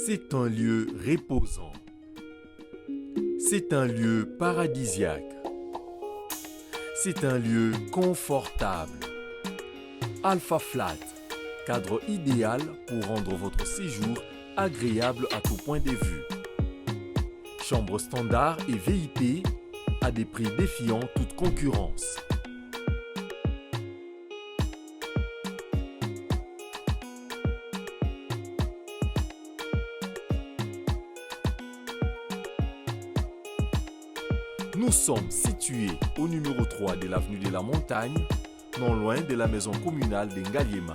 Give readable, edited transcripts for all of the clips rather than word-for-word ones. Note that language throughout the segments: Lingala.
C'est un lieu reposant. C'est un lieu paradisiaque. C'est un lieu confortable. Alpha Flat, cadre idéal pour rendre votre séjour agréable à tout point de vue. Chambre standard et VIP à des prix défiant toute concurrence. Nous sommes situés au numéro 3 de l'avenue de la Montagne, non loin de la maison communale de Ngaliema.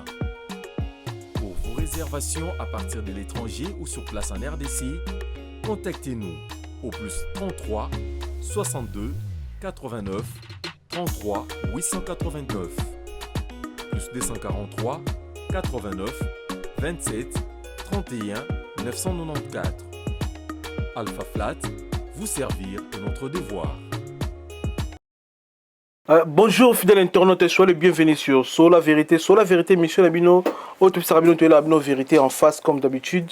Pour vos réservations à partir de l'étranger ou sur place en RDC, contactez-nous au plus 33 62 89 33 889 plus 243 89 27 31 994. Alpha Flat, vous servir est notre devoir. Bonjour fidèles internautes, soyez les bienvenus sur Sur la vérité. Sur la vérité, Michel Abino, autre Sarabino, tu es là, Abino, vérité en face comme d'habitude.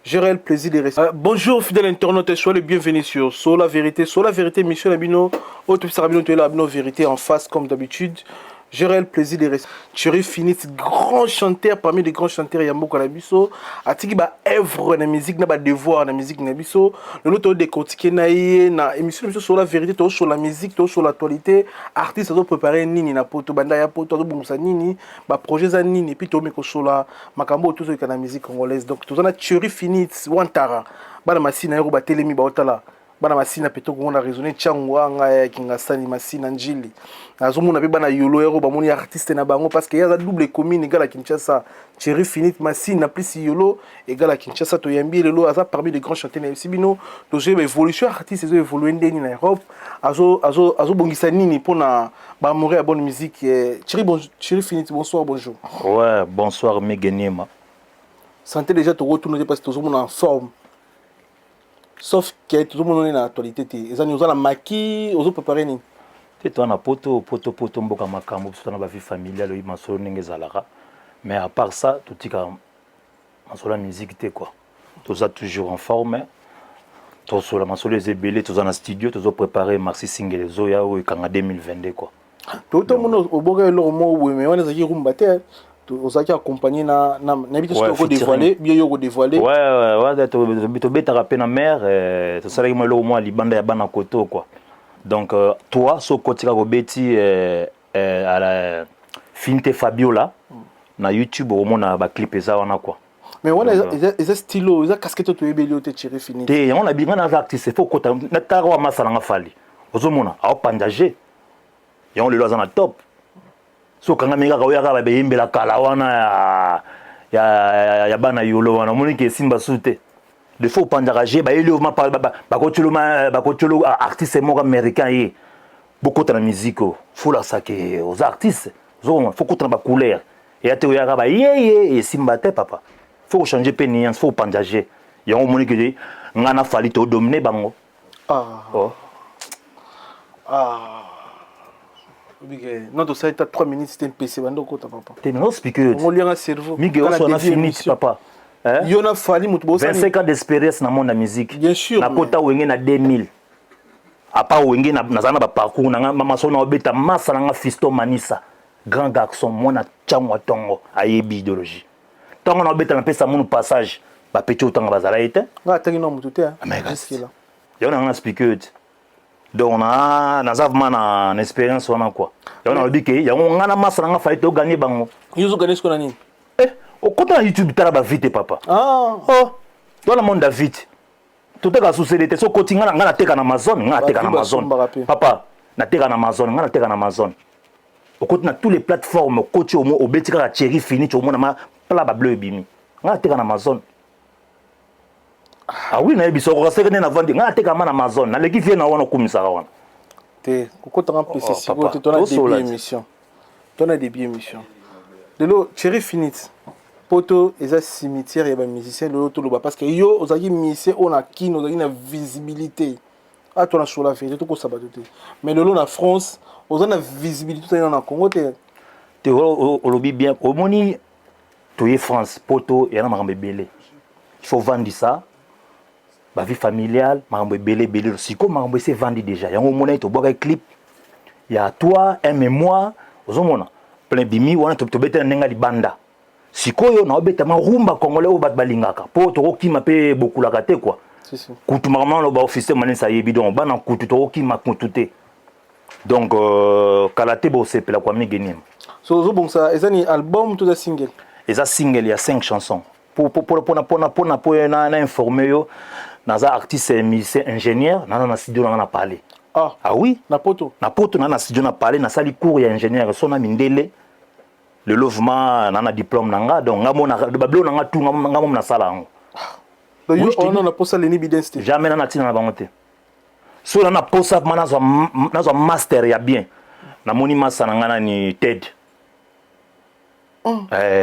J'ai le plaisir de rester. Bonjour fidèles internautes, soyez les bienvenus sur Sur la vérité. Sur la vérité, Michel Abino, autre Sarabino, tu es là, Abino, vérité en face comme d'habitude. J'ai le plaisir de rester. Thierry Finit, grand chanteur parmi les grands chanteurs ya mboka na biso, atiki ba œuvre na musique na ba devoir na musique na biso. Lelo to décortiquer na ye na émission na biso sur la vérité, to sur la musique, to sur l'actualité, artiste azo préparer nini na poto, banda ya poto azo bongisa nini, ba projet za nini, puis to meko sola makambo to na musique congolaise. Donc toza na Thierry Finit Wantara, bana masina yoko batelemi ba otala. Bana Masina pe tokomona raisonne ntiango anga ya Kingasani, Masina, Njili. Nazomona mpe bana Yolo ero bamoni artiste na bango parce que ye aza double commune égale à Kinshasa. Thierry Finit, Masina plus Yolo égale à Kinshasa. Toyambi ye lelo, aza parmi les grands chanteurs na yebisi bino. Tozoyeba évolution artiste ezo évolue ndeni na Europe, azobongisa nini mpona baamoureux ya bonne musique. Thierry, bon, Thierry Finit, bonsoir, bonjour. Ouais, bonsoir Megenema. Santé déjà tokotuna te parce que tozomona en forme, sauf que tozomona na actualité te. Eza nini? Oza na maki, ozoprépare nini? Te, toza na poto, poto, poto, mboka makambo. Biso na bavie familiale, oyebi masolo ndenge ezalaka. Mais à part ça, totika masolo ya musique te quoi. Toza toujours en forme, tosola masolo eza ebele. Toza na studio, tozoprépare maxi single ezoya oyo ekanga 2022 quoi. Totomona oboka eloko moko boye, mais wana ezalaki rumba te, ozalaki accompagné na nayebi te soki okodévoile bien, yo okodévoile. Ouais, tobetaka mpe na mer, tosalaki mwa eloko mwa libanda ya bana koto quoi. Donc toi so okoti kaka obeti Finite Fabiola na YouTube, okomona baclip eza wana quoi. Mais wana eza stylo, eza casquette oyo toyebeli yo te, Thierry Finite. Te, yango na binga naza artiste, faut okota nataka wa masala nga Fally. Ozomona aopandage yango lelo aza na top. So okangami kaka oyo kaka beyembela kala wana ya bana Yolo wana, omoni ke esimba su te. De fois opanzaka je bayeli yo bakotiolo artiste moko américain ye bokota na musique oyo folakisaka oza artiste. Ozomona, faut kota na bacouleur eya te oyaka bayeye esimba te papa. Faut kochange mpe nuance, faut opanza je yango. Omoni ke nga na Fally todomine bango. Ah. Oh. Ah. Obike non, tosali ta 3 minutes te, mpese banda okota papa. Te, mais explique yo. Ongolianga cerveau. Mige oso na Finit papa. Yo na Fally moto bosani. 25 ans d'expérience na monde ya musique. Bien sûr. Nakota Wenge na 2000. À part Wenge, nazala na baparcours nanga. Mama so na obeta masa nanga Fiston Manisa, grand garçon, mwana ntango atongo ayebi idéologie. Ntango na obeta, napesa munu passage, bapeti otanga bazala ye te. Nga atangi na motu te. Yango nanga na explique yo te. Donc na naza vraiment na expérience wana quoi. Yango nalobi ke yango nga na masa nanga Fally toganye bango. Yo ozoganye siko na nini? Eh, okota na YouTube, tala bavues te papa. Ah. Oh, wana monde ya vues te, toteka susele te. So okoti, nga nateka na Amazon, nga nateka na Amazon papa, nateka na Amazon, nga nateka na Amazon. Okoti na tous les plateformes, okoti omo obeti kaka Thierry Finit, omona ma pla bableu ebimi. Nga nateka na Amazon. Ah oui, nayebi so okoka seke nde navandi. Nga nateka ma na Amazon, naleki vie na wana okumisaka wana. Te, kokotanga mpese sikoyo te. Tona début émission, tona début émission lelo. Thierry Finit, poto eza cimetière ya bamusicien lelo toloba, parce que yo ozalaki musicien oyo na Kine ozalaki na visibilité ato na sur la vérité, tokosa bato te. Mais lelo na France oza na visibilité ozali na Congo te. Te, olobi bien. Omoni, toye France, poto eya na makambo ebele. Il faut vandisa bavie familiale, makambo ebele ebele. Sikoyo makambo esi evandi déjà, yango omonaki tobwaka clip ya toi un mémoire, ozomona plein bimi wana, tobetela ndenge ya libanda. Sikoyo naobeta marumba congolais oyo bato balingaka, mpo tokokima mpe bokulaka te quoi. Si, si. Kutu makambo wana baofficier manesi ayebi, donc bana kutu tokokima kutu te. Donc kala te bosepela kwa mingi nima. So ozobongisa, eza ni album to eza single? Eza single ya 5 chansons. Mpona po na informe yo, naza artiste musicien ingénieur, naza na studio nanga na palais. Ah. Ah oui. Na Poto? Na Poto, na studio na palais, nasali cours ya ingénieur so na mindele. Lelo vraiment na diplôme na nga, donc nga mona babilo na nga tu, nga mo nasala yango. Donc yo Oui, je te ona na posa Leni Bidens te? Jamais, na ntina na bango te. So na posa ma nazwa master ya bien, namoni masa na nga nani, Ted.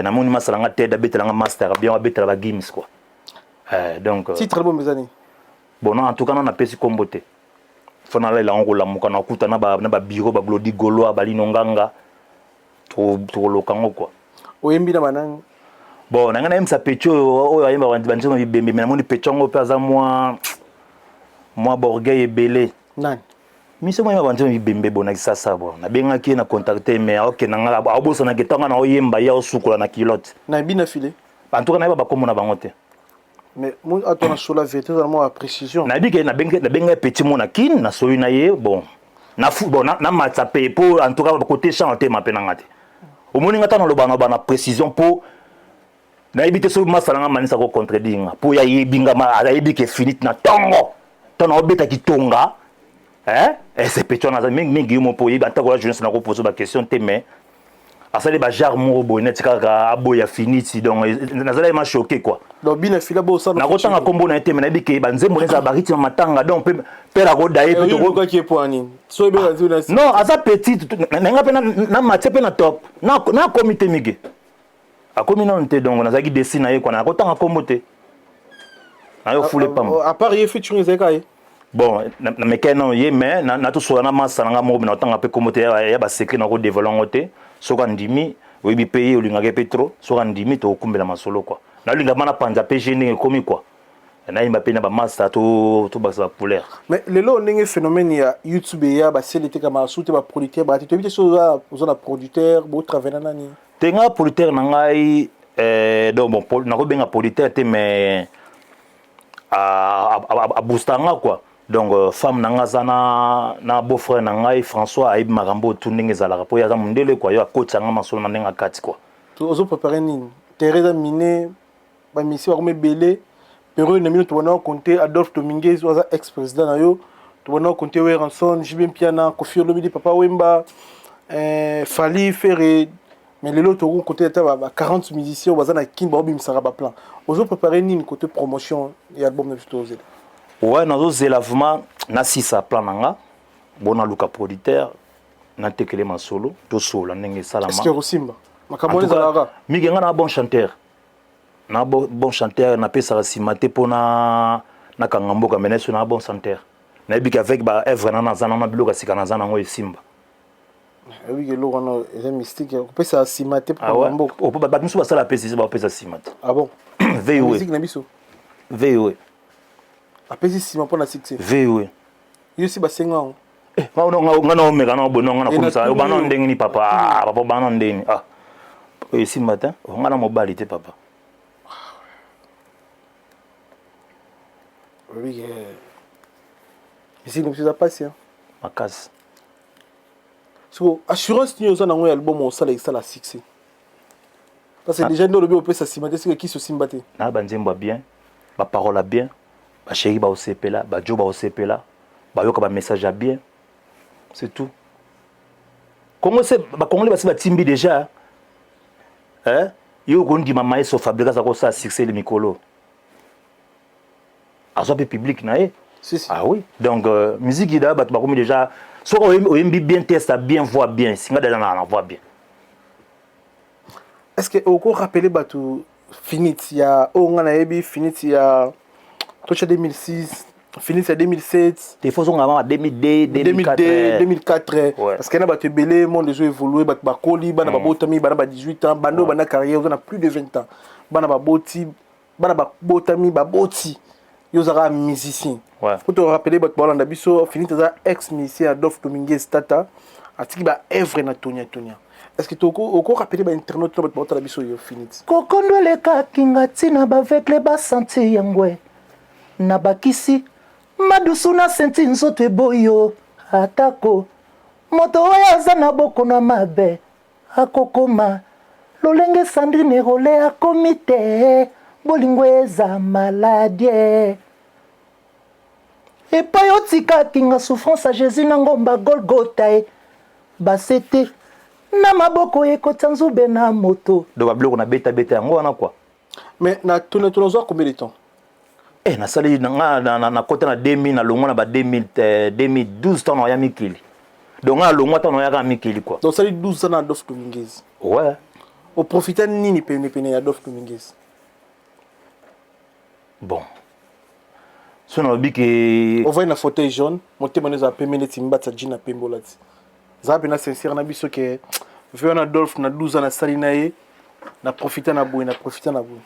Namoni masa na nga Ted abetela nga master ya bien, abetela bagims quoi. Donc Titre album eza nini? Bon, non, en tout cas na napesi kombo te, fo nalela yango kolamuka, nakuta na babiro baglodi gaulois balino nganga, tokoloka yango quoi. Oyembi na banani? Bon, na ngai nayebisa peti oyo oyo ayemba banzembo bibembe, me namoni peti yango mpe aza mwa borgueil ebele. Nani? Miso moyemba banzembo bibembe bo na Kisasa. Bon, nabengaki ye na contacte, mais aokenda nga aobosanaki ntango na oyemba, ye aosukola na kilote. Na bina file? En tout cas nayeba bakombo na bango te. Mais mo ato na sola vérité, ozala mwa précision. Nayebi ke nabengai petit mo na Kine, nasoyi na ye. Bon, bon, namatisa mpe po en tout cas côté chant otema mpe nanga te. Omoni nga ntango naloba, naloba na précision, mpo nayebi te soki masala nga manisa kocontredire nga, mpo ye ayebi nga, ayebi ke finite na ntongo ntango naobeta kitonga. Ese petit wana aza mingi mingi, yo mo mpo oyebi en tant que journaliste, nakopose baquestion te, mais asali bagenre moko boye neti kaka aboya finiti, donc nazalaki ma choqué quoi. Donc bina file bosala? Nakotanga nkombo na ye te, me nayebi ke banzembo neza barythme matanga, donc mpe mpe nakoda ye mpe Oyokaki ye mpo ya nini so ebeka nzembo na Non, aza petit na nga mpe na matie mpe na top nakomi te mige akomi nano te, donc nazalaki desi na ye kwa, nakotanga nkombo te, nayo fule pamba. À part ye, featuring ezalaki ye? Bon, namekei nano ye, mais natosola na masa na nga moko, natanga mpe nkombo te ya basecret, nakodévoiler yango te. Soki andimi, oyebi mpe ye olingaka ye mpe trop, soki andimi tokokumbela masolo quoi. Nalinga ma napanza mpe je ndenge ekomi quoi, nayimba mpe na bamasa tobakisa bacouleur. Mais lelo ndenge phénomène ya YouTube eya, basele etekama su te, baproducteur baa te. Toyebi te so oza na producteur, botravaille na nani? Te, nga producteur na ngai donc bon, nakobenga producteur te, mais aboosta nga quoi. Donc femme na nga aza na beau frère na ngai François, ayebi makambo oyo tu ndenge ezalaka, mpo ye aza mondele quoi, yo akotisa nga masolo na ndenge akati quoi. Ozopréparé nini? Terrain eza mine, bamisi bakoma ebele. Période na bino tobanda kocompter Adolphe Dominguez oyo aza ex président na yo, tobanda kocompter Werrason, JB Mpiana, Koffi Olomide, Papa Wemba, Fally, Ferre, mais lelo tokocompter ata ba 40 musiciens oyo baza na Kini, baobimisaka baplan. Ozopréparé nini côté promotion ya album na biso tozela? Ouais, nazozela vraiment nasisa plan na nga bo naluka producteur, natekele masolo, tosola ndenge esalama. Est-ce que osimba makambo wana ezalaka? Mingi nga na bon chanteur, na bon chanteur, napesaka nsima te mpona nakanga mboka, mais naso na bon chanteur, nayebi ke avec baœuvre na naza nano biloko ya sika naza nango esimba. Oyebi eloko wana eza mystique, kopesa nsima te mpo mboka. Bato mosusu basala apesi, bapesa nsima te. Ah bon? Voe. Musique na biso? Voe. Apesi nsima mpo na succès? Voe. Yo si basenga yango? Nga na omeka na bono nga nakomisa obana ndenge ni papa, papa obana ndeni, ah, esimba te, nga na mobali te papa. Oyebi ke musique na biso eza mpasi. Makasi. So assurance nini oza nango ya album osala esala succès? Parce que déjà nde olobi opesa nsima te, sika kisi osimba te. Na banzembo ya bien, baparole ya bien, bachéri baosepela, bajo baosepela, bayoka bamessage ya bien, c'est tout. Congo se bacongolais basi batimbi déjà, eh? Yo okondima maestro Fabregas akosala succès le mikolo, azwa mpe public na ye. Si, si. Ah oui, donc musique ida bato bakomi déjà, soki oyembi bien, teste bien, voix bien, singa déjà na voix bien. Est ce que oko rappeler bato finit ya oyo nga nayebi, finit ya tocha 2006, finit ya 2007? Te, faut ozonga mama 2002. 2002, 2004. Ouais. Parce que na bato ebele, monde ezo évolue, bato bakoli, bana babotami, bana ba 18 ans, banda oyo banda carrière oza na plus de 20 ans, bana baboti. Bana babotami baboti, yo ozalaka musicien. Ouais. Po to rappeler bato balanda biso, Finite aza ex musicien Adolphe Dominguez Tata, atiki ba œuvre na Tonia Tonia. Est-ce que toko oko rappeler ba internaute na bato baotala biso yo Finite? Kokondo elekaki nga ntina bavekle basanti yangwe na bakisi madusu na senti nzoto eboyo atako moto oyo aza na bokono ya mabe akokoma lolenge Sandrine Role akomi te bolingo eza maladie epai otikaki nga souffrance ya Jésus na ngomba Golgotha e basete na maboko ekotya nzube na moto. Donc babiloko na beta beta yango wana quoi. Mais na tourne tourne ozwa combien de temps? Eh, nasali na nga na, na, na kota na 2000 na longwa na ba 2000 eh, 2012 ntango naya mikili. Donc nga longwa ntango nayaka mikili quoi. Donc osali 12 ans na Adolphe Dominguez. Ouais. Oprofita nini pene pene ya Adolphe Dominguez? Bon. So nalobi ke ovandi na fauteuil jaune, motema no ezala pembe neti mbati ya jean na pembe olati. Zala mpena sincère na biso ke vie wana Adolphe na 12 ans nasali na ye, na profita na boye, na profita na boye.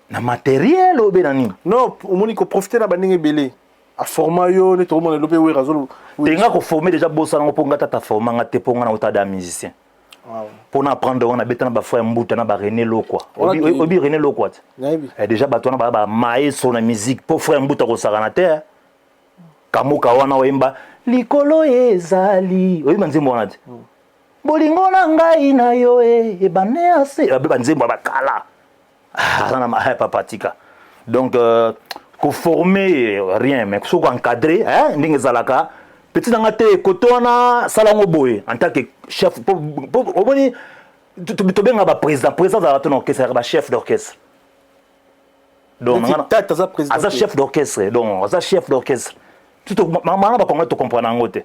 Na matériel obe na nini? Non, omoni koprofite na bandenge ebele. Aforma yo neti okomona elo mpe wera azolo. Te nga koforme déjà bosana ngo mpo nga tata forma nga te mpo nga na otada musicien. Mpo na apprendre wana beta na ba frère Mbuta na ba René Lokwa. Obi René Lokwa te. Eh, déjà bato wana ba ba maestro na musique mpo frère Mbuta kosakana te. Kamoka wana oyemba likolo ezali oyemba nzembo wana te. Bolingo na ngai na yo e ebane ase abe banzembo ya bakala. Aza na ma papa tika. Donc euh, koformer rien mais soki encadrer hein, ndenge ezalaka petit na nga te kote wana sala yango boye en tant que chef omoni tobenga ba président président azalaka to na orchestre azalaka ba chef d'orchestre. Donc tata aza président aza chef d'orchestre, donc aza chef d'orchestre mana bakongolais tocomprendre yango te.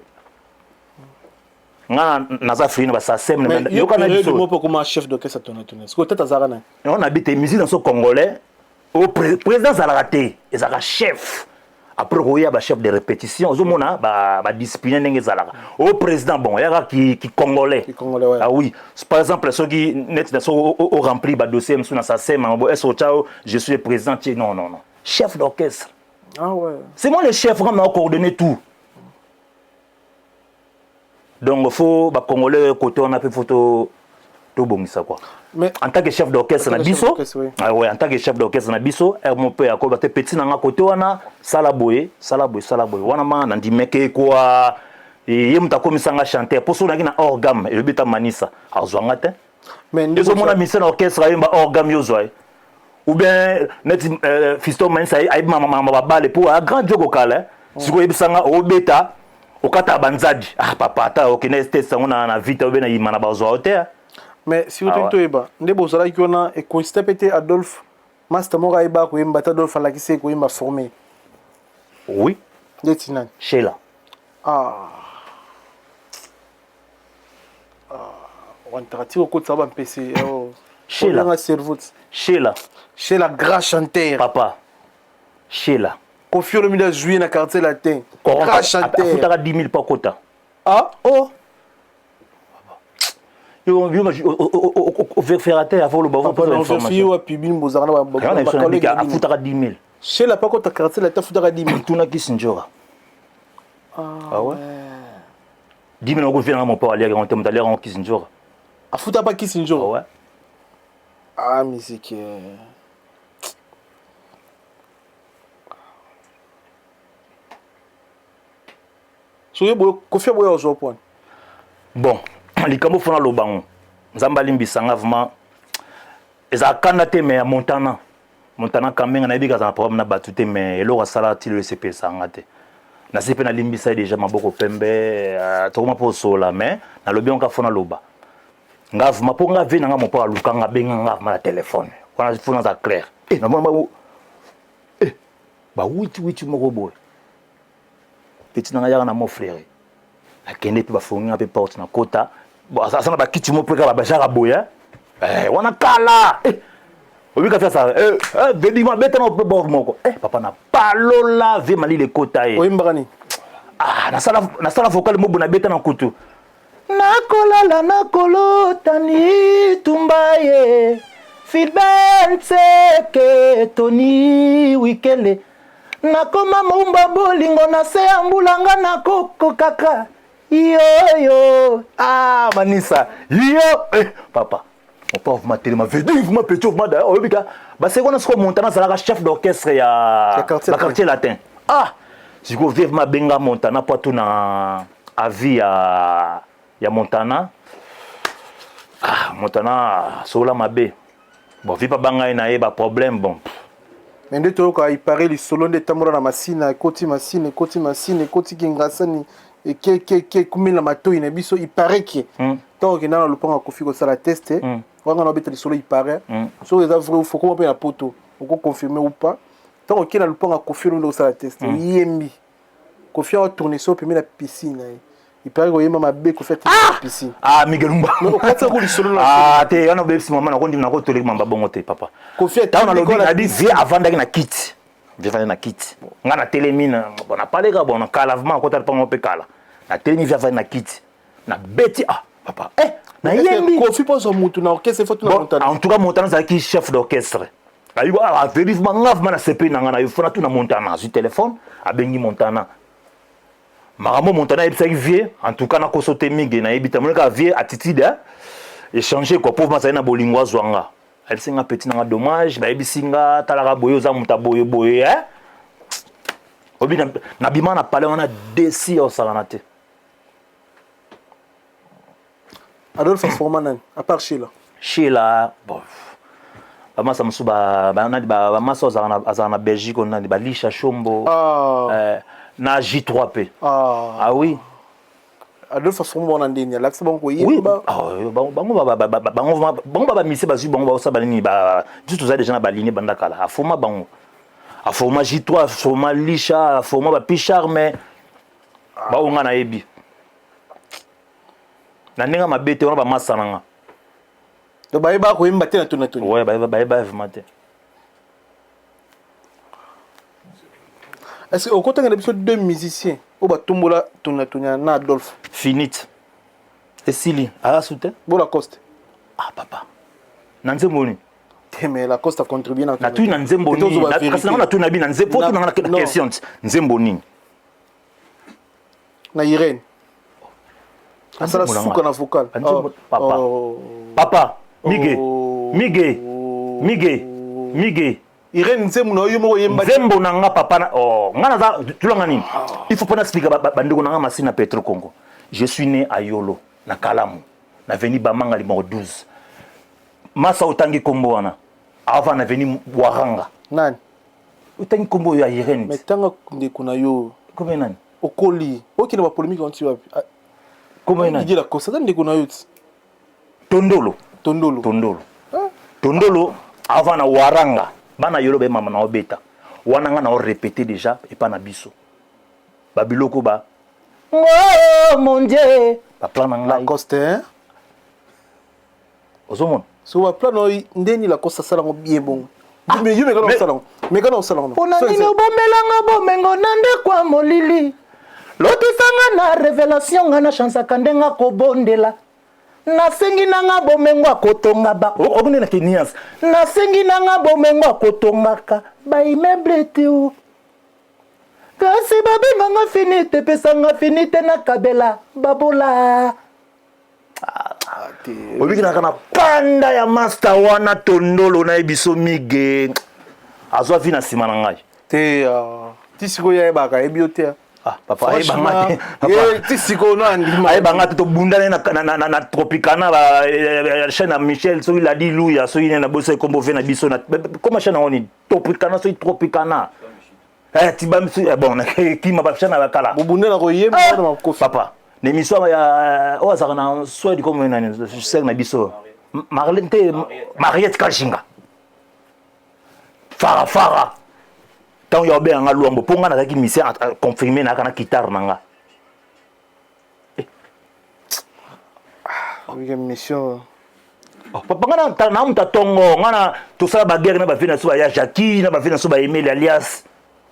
Nga naza free na basasem yoka na biso moko koma chef d'orchestre tona tona siko tata azalaka na yango na bite musique na so congolais au président azalaka te, ezalaka chef. Après koya ba chef de répétition ozomona ba ba discipline ndenge ezalaka au président bon yaka ki ki congolais. Ki congolais ouais. Ah oui, par exemple soki net na so o remplir ba dossier mosusu na sasem bo est au je suis le président ti non non non chef d'orchestre. Ah ouais. C'est moi le chef, on m'a coordonné tout. Donc faut ba congolais côté on a fait photo to bongisa quoi. Mais en tant que chef d'orchestre na biso, ah ouais, en tant que chef d'orchestre na biso, er mon père ko ba te petit na nga côté wana sala boye, sala boye, sala boye. Wana ma na ndimeke quoi. Et ye muta komisa nga chanteur poso na na hors gamme et le beta manisa. Azwanga te. Mais ezo mona mission na orchestre ayemba hors gamme yo zwa. Ou bien net fiston manisa ayebi mama mama babale pour un grand jogo kala. Siko yebisanga obeta okata banzadi. Ah papa ata okende test yango na vita obe na yima na bazwa te. Mais si otoki toyeba nde bozalaki wana ekoinsita pe te Adolphe master moko ayeba koyemba te Adolphe alakisi ye koyemba formé. Oui. Ndeti nani? Sheila. Ah. Ah, wantaka ti okotisa ba mpese. Oh. Sheila. Nga cerveau. Sheila. Sheila grand chanteur. Papa. Sheila. Koffi Olomide a joué na quartier latin. Grand chanteur. Afutaka 10 000 pa kota. Ah, oh. Yo yo veriferateur avant le bavo pour l'information. Yo wapi bino bozaka na ba afutaka 10 000. Sheila pa kota quartier latin afutaka 10 000. Tuna Kisinjora. Ah ouais. 10 000 ko vient mon père aller en terme d'aller en Kisinjora. Afuta pa Kisinjora. Ah ouais. Ah musique. Soki boye Koffi aboya ozwa point. Bon, likambo fona lobango. Nzambe alimbisa nga vraiment. Eza kanda te mais ya Montana. Montana Kamenga nayebi kaza na problème na batu te mais eloko asala ti lelo esepelisa nga te. Nasi pe nalimbisa ye déjà maboko pembe, tokoma po sola mais nalobi yango kaka fona loba. Nga vraiment po nga vie na nga mopo aluka nga benga nga vraiment na téléphone. Wana fona za clair. Eh na mona eh ba witi witi moko boye. Petit na nga yaka na mon frère. Nakende pe bafongi nga pe porte na kota. Bon asa na bakiti mo pe kaka ba jaka boye. Eh wana kala. Eh obika fa sa eh eh baby ma beta na pe bord moko. Eh papa na palola ve malile kota ye. Oyembaka nini? Ah nasala nasala vocal mobu na beta na kutu. Nakolala nakolota nitumba ye. Philbert Nseke Tony Wikele nakoma moumba bolingo na se ya mbula nga nakokokaka yoyo ah manisa yo eh, papa mon pauvre matelema vedi vraiment petit vraiment d'ailleurs oyebi ka baseko na siko montana azalaka chef d'orchestre ya quartier latin ah sikoyo vie vraiment abenga montana mpo atuna avis ya ya montana ah montana sola mabe bon vipa bangai na ye ba problème bon mais nde toyoka ipare lisolo nde etambola na masina ekoti masina ekoti masina ekoti kingasani ekekeke ekumeli na matoi na biso ipare ke ntango okenda na lopango akofi kosala test wanga na obeta lisolo ipare soki eza vrai ou faux koma mpe na poto okoconfirme ou pas ntango okei na lopango akofi olonde kosala test oyembi Koffi a tourner so pembeni na piscine na ye. Il paraît koyemba mabe Koffi atina na ah! piscine. Ah Miguel Lumba. Mais okatisa ko lisolo na. Ah te wana obebisi mama na kondi na ko toleki mamba bongo te papa. Koffi atina na lobi na di vie avandaki na kiti. Vie avandaki na kiti. Nga na telemi na bon na paleka bon na kala vraiment kota pango pe kala. Na telemi vie avandaki na kiti. Na beti ah papa. Eh na yembi. Koffi pozo mutu na orchestre faut na Montana. En tout cas Montana azalaki chef d'orchestre. Ayibi ah vérif ma nga vraiment na sepeli na nga na yo fona tuna Montana azwi téléphone abengi Montana makambo Montana ayebisaki vieux en tout cas nakoso te migue nayebi te amoni kaka vieux attitude hein échanger quoi pauvre azali na bolingo azwa nga ayebisi nga petit na nga dommage bayebisi nga talaka boye oza moto ya boye boye hein obi nabima na palais wana desi ya osakana te Adolphe aforma nani à part Sheila? Sheila bon bamasa mosusu nani bamasa oyo azalaka na Belgique oyo nani balisha Shombo ah. eh, na J3 mpe ah. ah oui Adolphe aforma bango na ndeni alakisa bango koyemba ah, bango babamisie bazwi bango baosala banini biso toza deja na baline banda kala aforma bango aforma J3 aforma Lisha aforma bapicharme baoyo nga nayebi na ndenge mabe te wana bamasa na nga donc bayeba koyemba te na tona toni ouais bayeba bayeba vraiment te est-ce que okotanga na biso deux musiciens oyo batombola tona toni na Adolphe finite esili aza su te bo Lacoste ah papa na nzembo nini te mais Lacoste a contribué na natuni na nzembo nini kasi nango natuni na bi na nzembo po tuna nga na question nzembo nini na Irène asala suka na vocal oh. Papa oh. Papa Migue oh. Migue Migue Migue Irène nzembo na yo moko yemba nzembo na nga papa na oh nga naza tulanga nini il faut pas expliquer bandeko na nga masina Petro Congo je suis né à Yolo na Kalamu na veni Bamanga numéro 12 masa otangi kombo wana avant na veni Waranga nani otangi kombo ya Irène mais tanga ndeko na yo kombo nani okoli okende ba polémique wanti wapi ah, kombo nani Didier Lacoste aza ndeko na yo ti Tondolo Tondolo Tondolo ah. Tondolo avant na Waranga bana yolo be mama na obeta wana nga na o répéter déjà epa na biso ba biloko ba oh mon Dieu ba plan na ngai Lacoste hein ozomona so ba plan oyo ndeni Lacoste asala yango bien bongo ah, mais yo mekana osala yango mekana osala yango mpona nini obombelanga bomengo na ndako ya molili lotisanga na revelation nga na chansaka ndenge akobondela nasengi nanga bomengo akotonga ba okunde na keniance nasengi nanga bomengo akotongaka ba immeuble te o kasi babenganga finite pesanga finite nakabela babola Ah, obikinaka na kanda ya masta wana tondolo na ye biso mige azwa vi na nsima na ngai te ah, ti sikoyo ayebaka ayebi yo te ah. Ah, papa ayebanga te ti sikoyo no andima ayebanga te tobunda naye na tropicana chaîne ya michel soki ladi luya soki nini na boso ekombo ve na biso koma chaîne yango nini tropicana soki tropicana Eh, tiba misu eh, bon kima ba chaîne ya kala. Bobunda na koyemba eh, na makofi. Papa, na émission ya oyo azalaka na Suède comme nani sœur na biso. Marlène te Mariette Kajinga. Fara fara. Tango ya obenga nga Luambo po nga nazalaki musicien confirmé nayaka na guitare na nga. Ah, mission Oh, papa nga na moto atongo nga na tosala baguerre na bavie na biso baya jacki na bavie na biso baemeli alias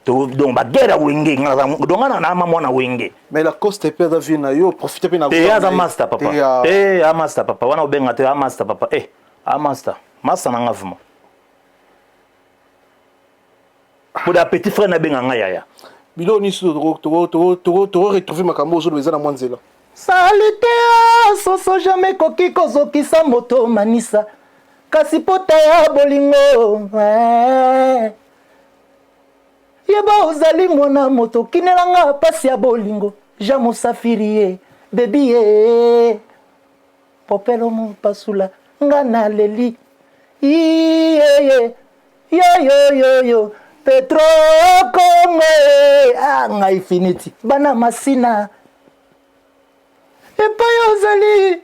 donc baguerre ya wenge nga donc nga na mwana wenge mais Lacoste mpe aza vie na yo profite mpe na te aza master papa te a master papa wana obenga te a master papa eh a master. Masa na nga vraiment. Po da petit frère na benga nga yaya. Biloko nini toko retrouver makambo ozoloba eza na mwa nzela. Salite ya soso jamais ekoki kozokisa moto manisa kasi pota ya bolingo eh. Yeba ozali mwana moto kinela nga pasi ya bolingo Jean Mosafiri ye baby ye Popelo mopasula nga naleli iyeye yoyoyoyo Petro Kongo eh. Ah, ngai finiti bana masina epai ozali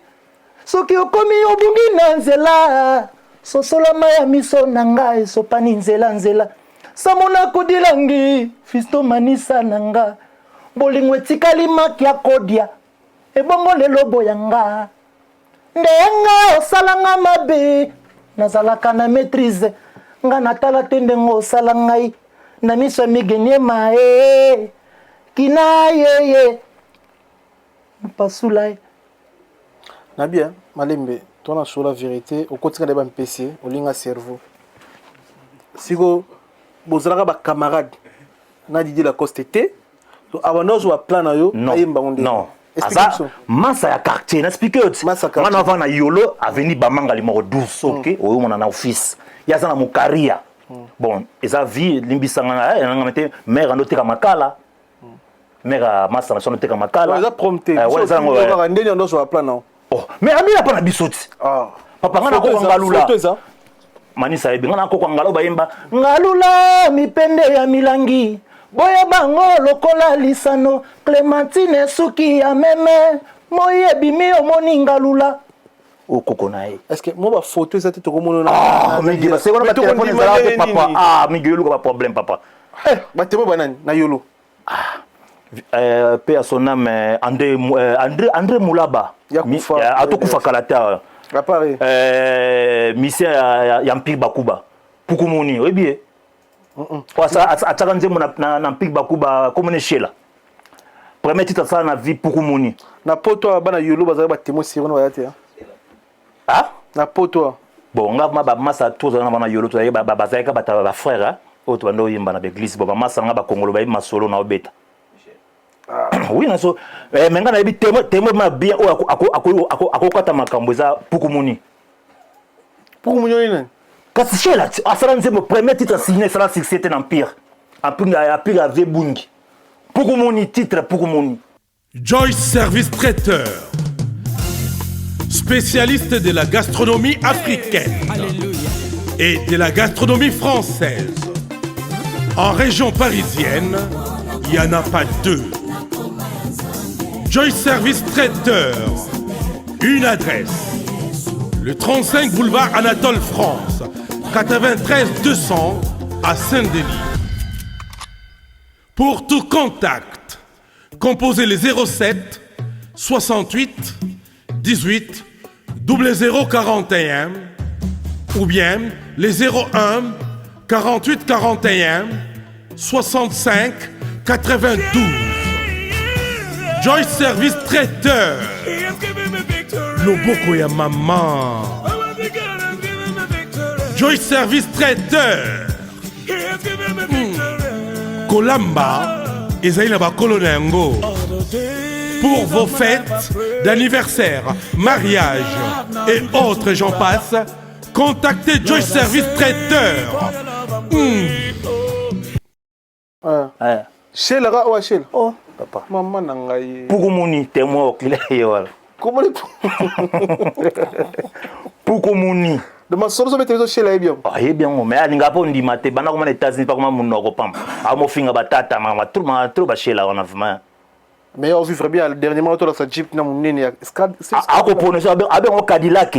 soki okomi obungi na nzela sosola mai ya miso na nga esopani nzela nzela samona kodilangi fisto manisa na nga bolingo etikali maki ya kodia ebongo lelo boya nga ndenge osala nga mabe nazalaka na maîtrise nga natala te ndenge osala ngai na miso ya migeniema e kina yeye mpasula ye na bien malembe to na sola vérité okotika nde bampese olinga cerveau siko bozalaka bacamarade na Didier Lacoste te to abanda ozwa plan na yo ayemba ngo nde non aza masa ya quartier na explique yo ti nga na na yolo avenue bamanga numéro 12 ok mm. oyomona na office ye aza na mokaria mm. bon eza vie limbisanga na eh, nanga te mare ando teka makala mm. mare masa na sono teka makala eza prompte eh, eza yango kaka ndeni ando ozwa plan na oh mais amina mpo na biso ti ah. papa nga nakoka ngalula manisa ayebi nga nakoka ngalo bayemba ngalula mipende ya milangi boya bango lokola lisano clementine suki ya meme moi ebimi omoni ngalula okoko na ye est ce que mo bafoto eza te tokomona ah, mingi baseko na batelefone ezalaka te papa ah mingi yoluka baproblème papa eh, batemo banani na yolo Ah, euh, paix à son âme euh, André, euh, André, André Moulaba atokufa kala te euh, misien ya, ya, ya Empire Bakuba Pukumuni oyebi ye atiaka nzembo na, na, na Empire Bakuba komone Shela premier titre asala na vie Pukumuni na poto bana yolo bazali batémoin sirone baya te ah na poto bon nga ma bamasa tozala na bana yolo tozalaki bazalaki ka bata bafrère oyo tobanda oyemba na baeglise bon bamasa nga bakongolo bayebi masolo na obeta ah. oui naso eh, me nga nayebi témoin ma bien oyo akokata makambo eza pukumuni pukumuni oyo nani kasi shela asala nzembo premier titre asigne esala succès te na empire empire ya vie bungi pukumuni titre pukumuni Joyce Service Traiteur, spécialiste de la gastronomie africaine et de la gastronomie française. En région parisienne, il n'y en a pas deux. Joyce Service Traiteur, une adresse. Le 35 boulevard Anatole France, 93 200 à Saint-Denis. Pour tout contact, composez les 07 68 18 0041 ou bien les 01 48 41 65 92. Joy Service Traiteur. Loboko ya maman. Joy Service Traiteur. Hmm. Kolamba ezali na bakolo na yango. Pour vos fêtes d'anniversaire, mariage et autres, j'en passe, contactez Joy Service Traiteur. Hmm. Ah. Eh. Shela ka oa Shela. Oh, papa. Mama na ngai. Pukumuni témoin okila ye wala. Comment les Pukumuni. De ma solo sobe television Shela yebi yango. Ah yebi yango mais alinga po ndima te banda koma na États-Unis pa koma munoko pamba. Amofinga batata mama trop ma trop ba Shela wana vraiment. Mais on vivre bien dernièrement to la sa jeep na munene ya ako prononcer abengo Cadillac.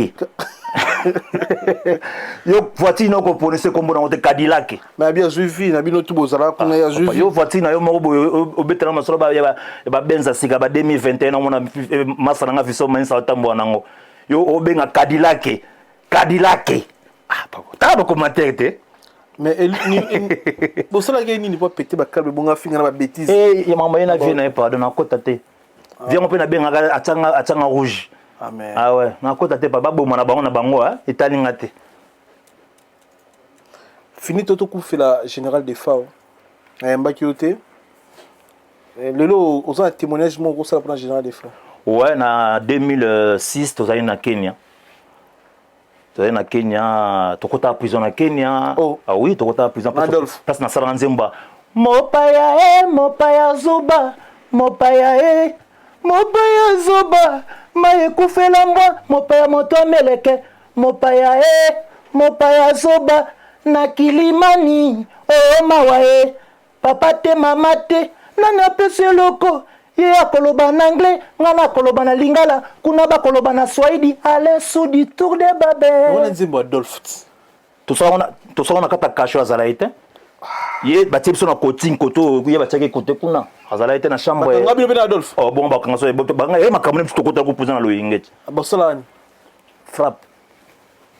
Yo voiture na ko prononcer kombo na te Cadillac. Mais bien azwi vie na bino tu bozala kuna ya azwi vie. Yo voiture na yo moko boye obetela masolo ba ya ba benza sika ba 2021 na mona masa na nga viso manisa otambola nango. Yo obenga Cadillac. Cadillac. Ah papa. Tala ba commentaire te. Mais bosalaki nini po apete bakable bongo afinga na babétise eh, ya mama ye na vie na ye pardon nakota te vie yango mpe nabengaka atianga rouge ah ouais nakota te pa baboma na bango na bango etali nga te. Fini to tokufela Général Defao. Nayambaki yo te. Eh, lelo oza na témoignage moko okosala mpona Général Defao. Ouais, na 2006 tozali na Kenya. Tozali na Kenya, tokota prison na Kenya. Oh. Ah oui, tokota prison. Adolphe. Place na sala nzemba. Mopaya e, mopaya zoba, mopaya e, mopaya zoba, mai ekufela mbwa, mopaya moto ameleke, mopaya e, mopaya zoba, na kilimani, o mawa e, papa te mama te, nani apesi eloko, ye akoloba na anglais, nga nakoloba na lingala, kuna bakoloba na swahili, Alain Sudi tour de Babel. Wana nzembo Adolphe. Tosala na kati ya kasho, azala ye te. Ye batie biso na kotine koto, ye batiaki kote kuna, azala ye te na chambre. Bakanga bino mpe na Adolphe. Oh, bongo bakanga so banga ye makambo na biso, tokota kopuza na loyenge ti. Basala wani? Frappe.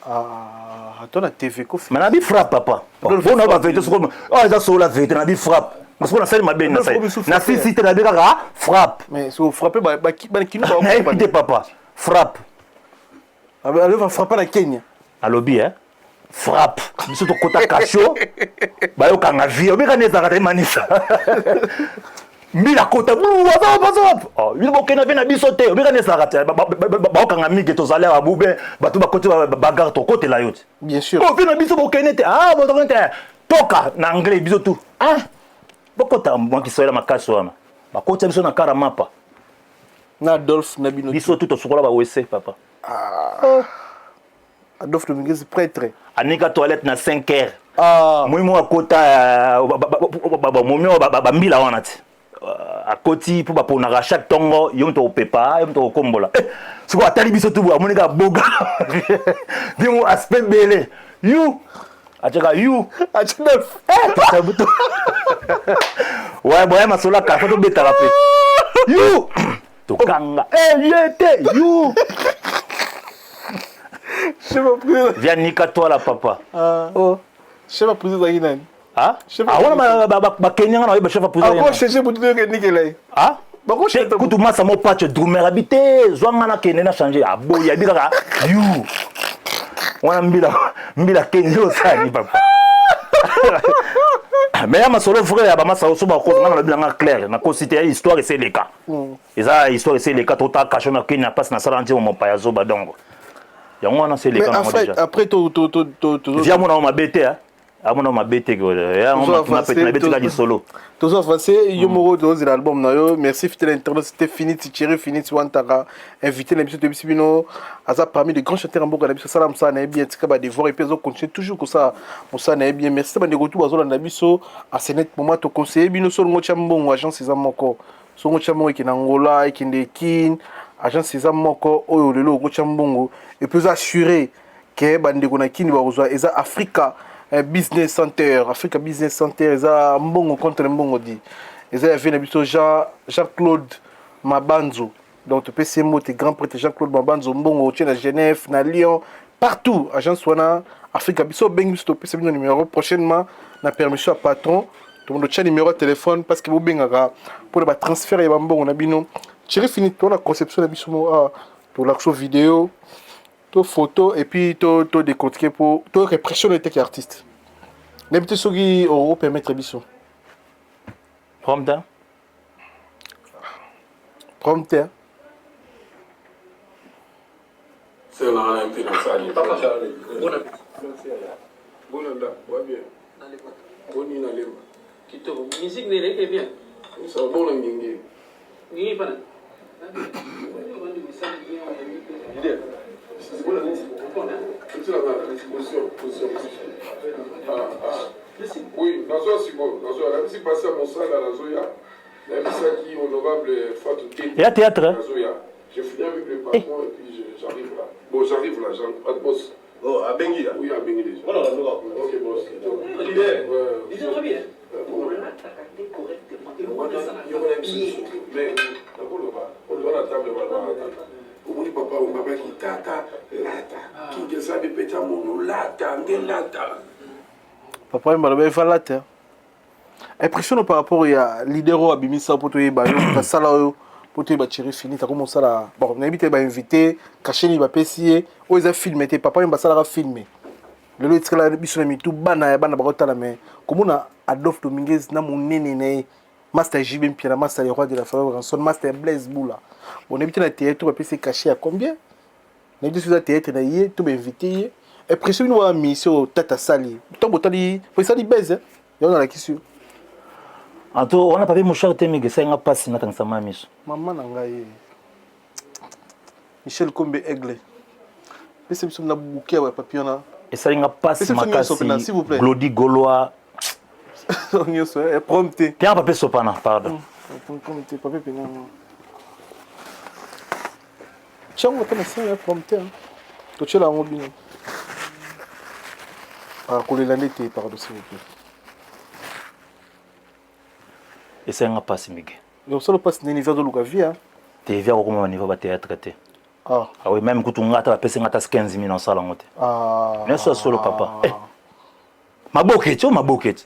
Ah, to na TV kofi. Mais nabi frappe, papa. Adolphe. Bona ba vérité soko, oh, eza solo la vérité, nabi frappe. Parce que nasali mabe, Adolphe nasali Kobisu na frappe. sisi te, nabi kaka frappe. Mais so frappe ba ba ba kino ba. Nayebi te, papa, frappe. Adolphe frappe na Kenya. Alobi eh frappe, biso tokota kasho, bayokanga vie obeka nde ezalaka te manisa mbila kota bino bokenda mpe na biso te, obeka nde ezalaka te, baokanga mige, tozali awa bube bato bakoti bagare, tokotela yo te. Bien sûr. Oh, mpe na biso bokende te, ah, bokende te, toka na anglais, biso tu, ah, bokota mwa kiswahili makasi wana, bakotisa biso na kara mapa. Na Adolphe na bino. Biso tu tosukola bawese, papa. Adolphe Dominguez prêtre. Anika toilette na 5 heures. Ah. Moi mo akota momi oyo bambila wana ti akoti mpo baponaka chaque ntongo, yo moto opepa, yo moto okombola. Eh, sikoyo atali biso tu boye, amoni kaka boga bimo aspect bele yu atiaka yu. Adolphe. Ouais, boya masolo aka fo tobetaka mpe yu tokanga. Eh, ye te yu. Chef ya prison. Via nika twala, papa. Ah. Oh. Chef ya prison ezalaki nani? Ah? Chef Ah, wana bakenya nga na oyeba chef ya prison. Ako changer butu toyoke nikela ye. Ah? Bako Te, kutu masa mo pache drumer abi te, zwa nga nakende na change, aboyi, abi kaka yu wana mbila mbila kende osali, papa. Mais ya masolo vrai ya bamasa oso bakosa, nga nalobi nanga clair, nakosi te, ya histoire ese eleka, eza histoire ese eleka. Tota kasho na Kenya, place nasala nzembo mopaya zoba, donc yango wana se Mais eleka nango après déjà. Après to to to to to Via mona mabe te, ah. Amona mabe te, yango Tozo makima avancer, pete nabetika lisolo. Tozo avancé, yo moko tozela album na yo. Merci fidèle internaute, c'était Finit Thierry Finit Wantaka, invité na biso. Toyebisi bino aza parmi les grands chanteurs ya mboka na biso, asala mosala na ye bien, tika badevoir et puis azocontinue toujours kosala mosala na ye bien. Merci bandeko tu bazolanda biso à ce net moment. Toconseille bino, solongo tia mbongo, agence eza moko. Songo tia mbongo, ekende Angola, ekende Kine, agence eza moko oyo lelo okotia mbongo et puis oza assuré ke bandeko na Kini bakozwa. Eza Africa Business Center. Africa Business Center eza mbongo contre mbongo di, eza ya vie na biso Jean Jean Claude Mabanzo. Donc topesi ye mbote, grand prêtre Jean Claude Mabanzo. Mbongo otie na Genève, na Lyon, partout, agence wana Africa biso obengi biso, topesa bino numéro prochainement na permission ya patron. Tomondo tia numéro ya téléphone parce que bobengaka mpona batransfert ya bambongo na bino. Thierry Fini, tona conception na biso mo awa, tolakisa vidéo to photo et puis to décortiquer po to répression eteki artiste. Nayebi te soki okopermettre biso. Prompt. Prompt te. C'est là un peu dans ça. Bonanda, ouais bien. Boni na lemba. Kitoko, musique nde eleki bien. Ça bon na ngenge. Nini pana? Leader. Position, position. Ah, ah. Oui, nazo siko, nazo nabisi pasi ya mosala, nazoya. Nabisaki honorable Fatou Tete. Ya théâtre, hein? Nazoya. Je finis avec le patron et puis j'arrive là. Bon, j'arrive là, j'arrive. Ah, boss. Oh, abengi ya. Oui, abengi déjà. Voilà, la loi. Ok, boss. Leader. Ouais. Leader, bien. Bon. Olataka te correctement, eloko wana esalaka Yoko na biso. Mais nakoloba oyo na table balobaka te. Omoni papa ombabaki tata lata kinkesa bepeta mono lata nde lata. Papa ye baloba evala te. Impression par rapport ya leader oyo abimisa mpo toyeba yo moto asala oyo, mpo toyeba Thierry Fini takoma osala. Bon, nayebi te, bainvité cachet nini bapesi ye. Oyo eza film te, papa oyo basalaka film. Lelo etikala biso na mitu bana ya bana bakotala mais komona Adolphe Dominguez na monene na ye Master JB Mpiana, Master le roi de la forêt Ranson, Master Blaise Bula. Bon, nayebi te na théâtre bapesi cachet ya combien? Nayebi te soki eza théâtre na ye to bainvite ye. Impression bino wana mission oyo tata asali. Ntango botali, po esali buzz, yango nalakisi yo. En tout wana papier mouchoir te mingi esali nga mpasi nakangisa mai miso. Mama na ngai Michel Kombe Aigle. Pesa biso na bouquet ya papier wana. Esali nga mpasi makasi. Glody Gaulois. Nyonso eh, prom te. Tiens papier sopana, pardon. Prom te, papier pena. Tiango ata na sala ya prom te. Totyela yango bino. Ah, kolela nde te, pardon s'il vous plaît. Esali nga mpasi mige. Osala mpasi nini via ozoluka vie te via kokoma ba niveau ba théâtre te. Ah. Ah oui, même kutu nga ata bapesi nga ata 15 000 nasala yango te. Ah. Nyonso ya solo papa. Eh. Maboke ti o maboke ti.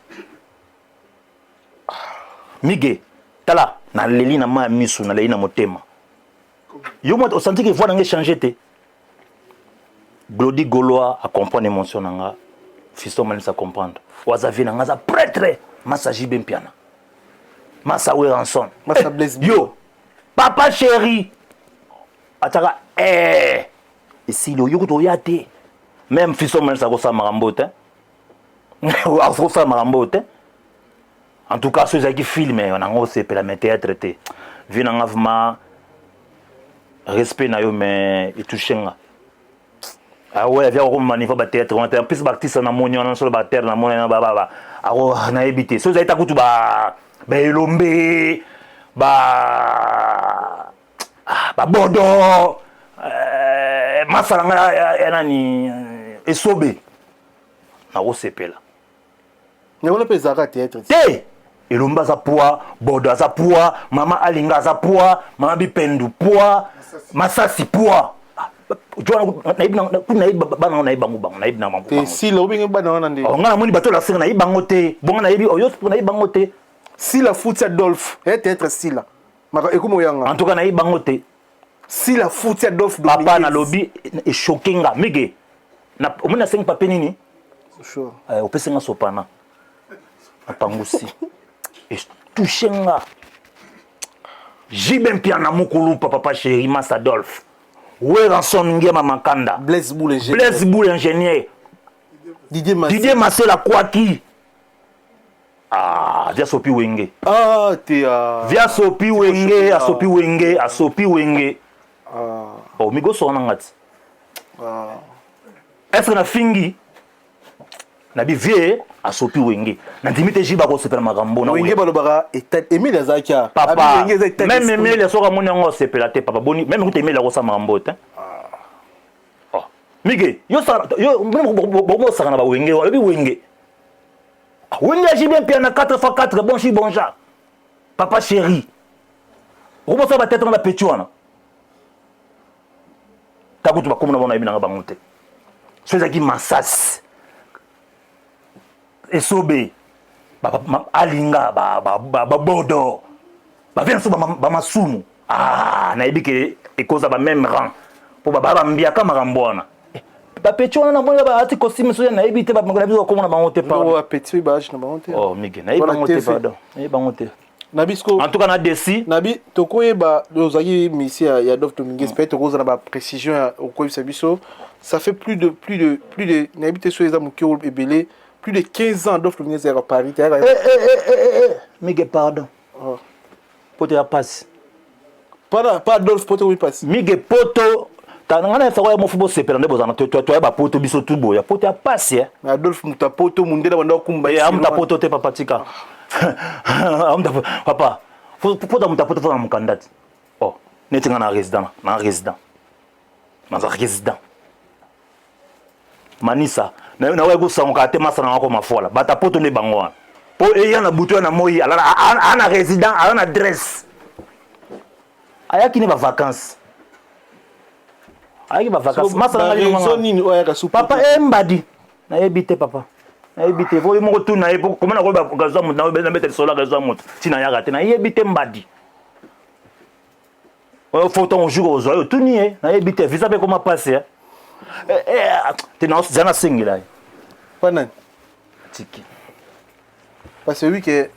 Mige, tala, naleli na mai ya misu, naleli na motema. Yo moi osanti ke voix na nga echange te. Glody Gaulois a comprendre émotion na nga. Fiston Manisa comprendre. Oyo aza vie na nga aza prêtre. Massa JB Mpiana. Massa Werrason. Massa eh, Blaise. Yo. Papa chéri. Ataka eh esili oyo kutu oya te. Même Fiston Manisa akosala makambo te. Akosala makambo te. En tout cas, soki ezalaki film nango osepela mais théâtre te. Vie na nga vraiment respect na yo mais etouche nga. Ah ouais, via kokoma niveau ba théâtre wana te. En plus ba artiste na moni wana solo ba terre na moni ba ba ba. Ako nayebi te. Soki ezalaki ta kutu ba ba elombe ba ah, ba bodo euh, masala nga ya, ya nani euh, esobe nakosepela. Mais wana mpe ezalaka théâtre te. Elombe aza poids, Bodo aza poids, mama Alinga aza poids, mama Bipendu poids, Masasi poids. Nayebi bana nayebi bango bango nayebi na bango. Te sila obenge bana wana nde. Oh nga namoni bato la senga nayebi bango te. Bonga nayebi oyo nayebi bango te. Sila futi Adolphe, eh théâtre sila. Maka ekomo yanga. En tout cas nayebi bango te. Sila futi Adolphe Dominguez. Papa nalobi echoqué nga mige. Na omoni nasengi papier nini? Sure. Eh, opesi nga sopana. Apangusi. Etouche nga. JB Mpiana Mukulupa papa chéri Massa Adolphe. Werrason Ngiama Makanda. Blaise Boule ingénieur. Blaise Boule ingénieur. Didier Masela. Didier Masela Kwaki. Ah, via sopi wenge. Ah, te ah. Via sopi wenge, asopi wenge, asopi wenge. Ah. Oh, migo sona ngati. Ah. Est-ce que na fingi? Na bi vie asopi wenge. Na ndimi te jiba ko sepela makambo na wenge balobaka état Emile azalaki a. Papa. Même Emile soka moni yango sepela te papa boni même kuta Emile akosala makambo te. Oh. Mige, yo sala yo bomosaka na ba wenge, olobi wenge. Wenge ya JB Mpiana 4 x 4 bon chi bon ja. Papa chéri. Okobosa ba tete na petit wana. Takutu bakoma na bona yebi nanga bango te. So ezalaki masasi. Esobe ba, ba, alinga ba ba ba, ba bodo. Ba vient so ba, ba masumu. Ah, nayebi ke ekoza ba même rang. Po ba ba mbiaka makambo wana. Eh, ba petit wana na moni ba ati costume so nayebi te ba na biso komona bango te pardon. Ba petit ba âge na bango te. Oh Miguel, nayebi bango te pardon. Nayebi bango te. Na biso en tout cas na desi na bi tokoyeba ozalaki musicien ya Adolphe Dominguez mm. peut-être okozala ba précision ya okoyebisa biso ça fait plus de plus de plus de nayebi te so eza moke ebele plus de 15 ans Adolphe Dominguez ayaka Paris te ayaka eh, eh, eh, eh, eh. Miguel pardon. Oh. Poto ya pasi. Pas pas Adolphe poto oui pasi. Mige poto tana ngana efako ya mofu bosepela nde bozana toya bapoto biso tu boya poto ya pasi eh. Mais Adolphe moto ya poto mundele banda okumba ye. Amuta poto te papa tika. Amuta papa. Poto moto ya poto fona mokanda ti. Oh, neti nga na résident na résident. Naza résident. Manisa nakoki kosangoka te masa na ngako mafuala bata poto nde bango wana po eya na butu ya na moi alala ana résident aza na adresse ayaki ne ba vacances ayaki ba vacances masa na ngai papa embadi nayebi te papa nayebi te po yo moko tuna ye po koma nakoyeba kazwa moto nabeta lisolo akazwa moto ntina ayaka te nayebi te mbadi oyo fo ntango jour ozwa yo otuni ye nayebi te visa mpe ekoma mpasi eh, eh, te naza nasengela ye. Pa nani? Tiki. Parce que oui que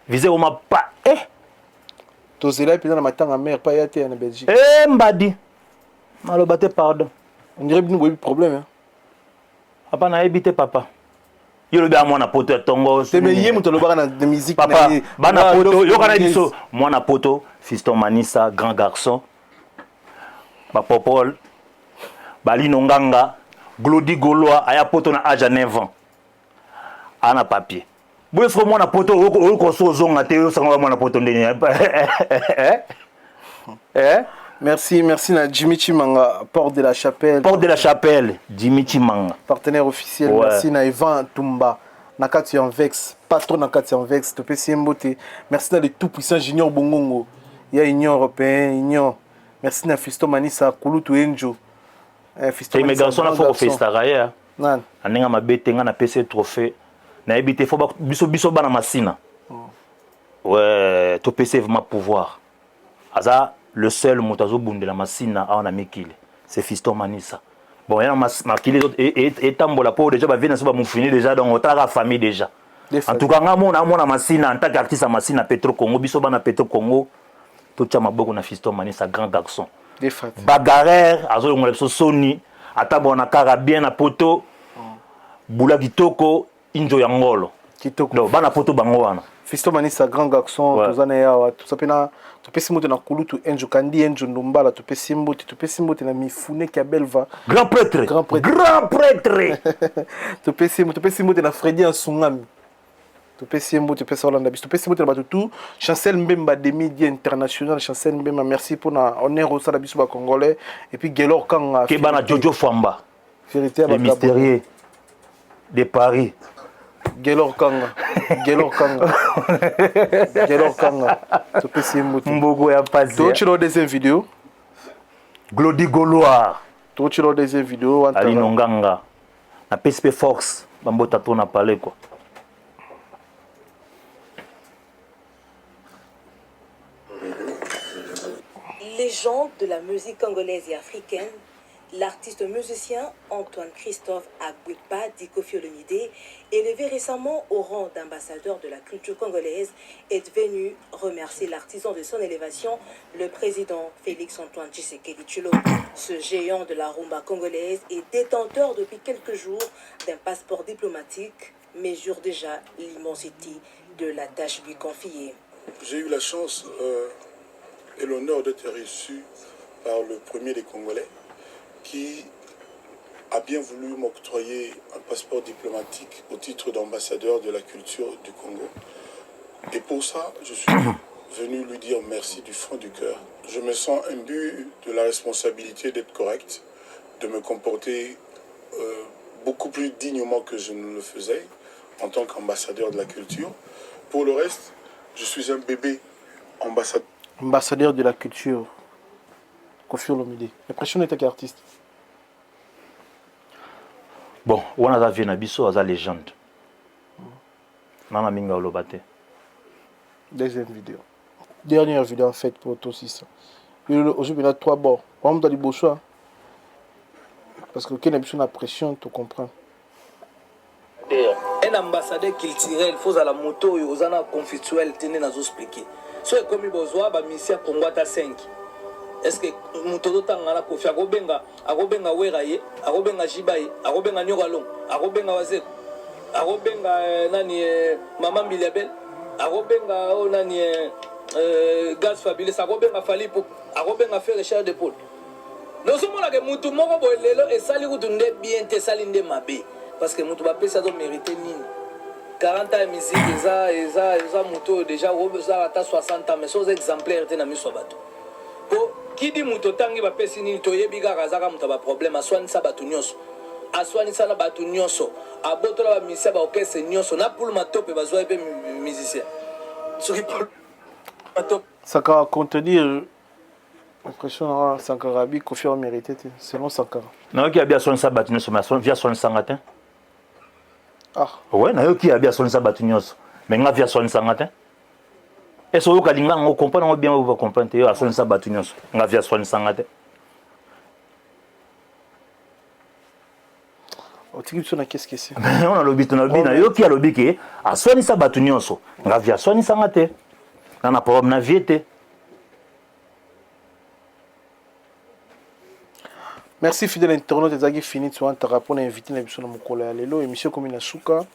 visa ekoma pa eh tozela mpenza na matanga mare pa ya te na Belgique. Eh mbadi. Maloba te pardon. On dirait bino boyebi problème hein. Papa nayebi te papa. Yo lobi mwana poto ya tongo. Te mais ye moto alobaka na musique papa, bana poto yoka na biso mwana poto fiston Manisa grand garçon. Ba Popol Balino Nganga Glody Gaulois aya poto na âge ya 9 ans. Ana papier. Boye soko mwana poto oyoka so ozonga te osanga mwana poto ndenge. Eh? Merci, merci na Jimmy Chimanga, Porte de la Chapelle. Porte de la Chapelle, Jimmy Chimanga. Partenaire officiel, ouais. Merci na Evan Tumba. Na kati ya Vex, patron na kati ya Vex, topesi mbote. Merci na le tout puissant Junior Bongongo. Ya Union européenne, Union. Merci na Fiston Manisa, Kulutu Enjo. Eh, Fiston Manisa. Mais garçon na faut festaka ye. Nani? Na ndenge mabe te nga na pesi trophée. Nayebi te faut biso biso bana masina. Ouais, topesi vraiment pouvoir. Aza le seul moto azobundela masina awa na mikili c'est Fiston Manisa. Bon ya makili etambola po déjà ba vie na so ba mufini déjà donc otalaka famille déjà. En tout cas nga mona mona masina en tant qu'artiste ya masina Petro Congo biso bana Petro Congo totia maboko na Fiston Manisa grand garçon. Bagarreur azolongola biso soni atambola na kara bien na poto bula kitoko injo ya ngolo kitoko donc bana poto bango wana Fiston Manisa grand garçon ouais. Toza na ye awa toza mpe na topesi mbote na kulutu Enjo Kandi Enjo Ndombala topesi mbote topesi mbote na Mifune ya Belva grand prêtre grand prêtre grand prêtre topesi topesi mbote na Freddy Ansungami topesi ye mbote topesi olanda biso topesi mbote na bato tout Chancel Mbemba demi die international Chancel Mbemba merci mpona honneur osala biso ba congolais et puis Gelor Kanga keba na Jojo Fwamba vérité le mystérieux de Paris. Gelor Kanga. Gelor Kanga. Gelor Kanga. Topesi ye mbote. Mboko ya pasi. Totshilo deuxième vidéo. Glody Gaulois. Totshilo deuxième vidéo. Alino Nganga. Na PSP Force. Bambota to na palais quoi. Légende de la musique congolaise et africaine, l'artiste musicien Antoine Christophe Agbepa dit Koffi Olomide, élevé récemment au rang d'ambassadeur de la culture congolaise, est venu remercier l'artisan de son élévation, le président Félix Antoine Tshisekedi Tshilombo. Ce géant de la rumba congolaise est détenteur depuis quelques jours d'un passeport diplomatique, mesure déjà l'immensité de la tâche lui confiée. J'ai eu la chance et l'honneur d'être reçu par le premier des Congolais qui a bien voulu m'octroyer un passeport diplomatique au titre d'ambassadeur de la culture du Congo. Et pour ça, je suis venu lui dire merci du fond du cœur. Je me sens imbu de la responsabilité d'être correct, de me comporter beaucoup plus dignement que je ne le faisais en tant qu'ambassadeur de la culture. Pour le reste, je suis un bébé ambassadeur. Ambassadeur de la culture, Koffi Olomide. Impression n'était qu'artiste. Bon, wana aza vie na biso, aza légende. Nana minga oloba te. Deuxième vidéo. Dernière vidéo en fait pour tout ça. Aujourd'hui, il y a trois bords. On va liboso. Parce que okende biso na pression, tu comprends. Un ambassadeur culturel, faut ozala moto oyo oza na conflictuel te nde nazo expliquer. So ekomi bozwa ba musiciens ya Congo ata 5. Est-ce que moto ozotanga na Koffi akobenga, akobenga Wera ye, akobenga Jiba ye, akobenga Nyoka Longo, akobenga Wazeko, akobenga nani Mama Mbiliabel, akobenga oyo nani Gaz Fabulous, akobenga Fally Ipupa, akobenga Ferre Charles de Paul. Nozomona ke mutu moko boye lelo esali kutu nde bien te, esali nde mabe parce que mutu bapesi azo merite nini? 40 ans ya musique eza eza eza mutu oyo deja ozala ata 60 ans mais soki oza exemplaire te na miso ya bato po kidi mutu otangi bapesi nini toyebi kaka azaka mutu ya ba problème aswanisa bato nyonso aswanisa na bato nyonso abotola ba musicien ba orchestre nyonso na poule matope bazwa ye pe musicien soki poule matope Sankara contredire impression na Sankara abi Koffi a mérité te selon Sankara. Nayoki abi aswanisa bato nyonso mais vi aswanisanga te. Ah. Ouais, nayoki abi aswanisa bato nyonso mais nga vi aswanisanga te. Est-ce oyoka linga yango comprendre yango bien oyo comprendre te yo aswanisa bato nyonso nga vi aswanisanga te. Otiki biso na qu'est-ce que c'est? On alobi to nalobi na yoki alobi ke aswanisa bato nyonso. Nga vie aswanisa nga te. Na na problème na vie te. Merci fidèle internaute ezalaki fini tu antaka mpona invité na biso na mokolo ya lelo émission ekomi na suka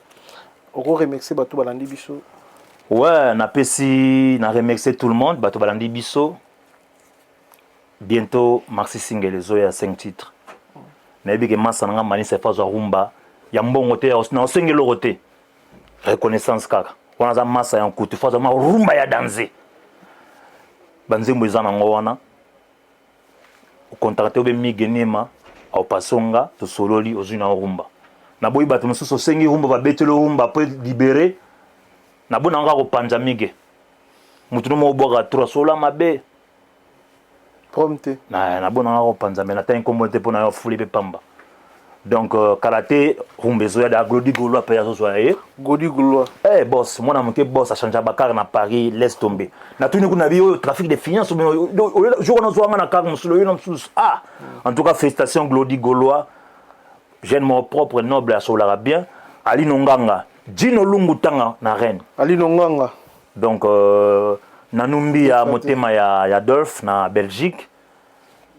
oko remercier bato balandi biso. Ouais, napesi na remercier tout le monde bato balandi biso. Bientôt maxi single ezoya 5 titres. Nayebi ke masa na nga manisa efa azwa rumba ya mbongo te na osengi eloko te. Reconnaissance kaka. Wana aza masa ya nkutu fo azwa ma rumba ya danze. Banzembo eza nango wana. Ocontacte obe Migue Niema aopasonga tosololi ozwi na rumba. Naboyi bato mosusu osengi rumba babeteli rumba après libéré. Nabona kaka kopanza Migue. Moto no moko obwaka trop asola mabe. Problème te. Na nabona kaka kopanza mais natangi nkombo te mpo na yo afuli mpe pamba. Donc euh, kala te rumba ezoya da Glody Gaulois mpe azozwa ye. Glody Gaulois. Eh hey, boss, mwana moke boss a changea bakar na Paris, laisse tomber. Natuni kuna bi oyo trafic de finance jour wana ozwa nga na kar mosusu oyo na mosusu. Ah, en tout cas félicitations Glody Gaulois. Jeune moko propre noble asololaka bien. Alino Nganga, Djino Lungu tanga na Rennes. Alino Nganga. Donc euh, Nanumbi ya motema ya, ya Adolphe na Belgique.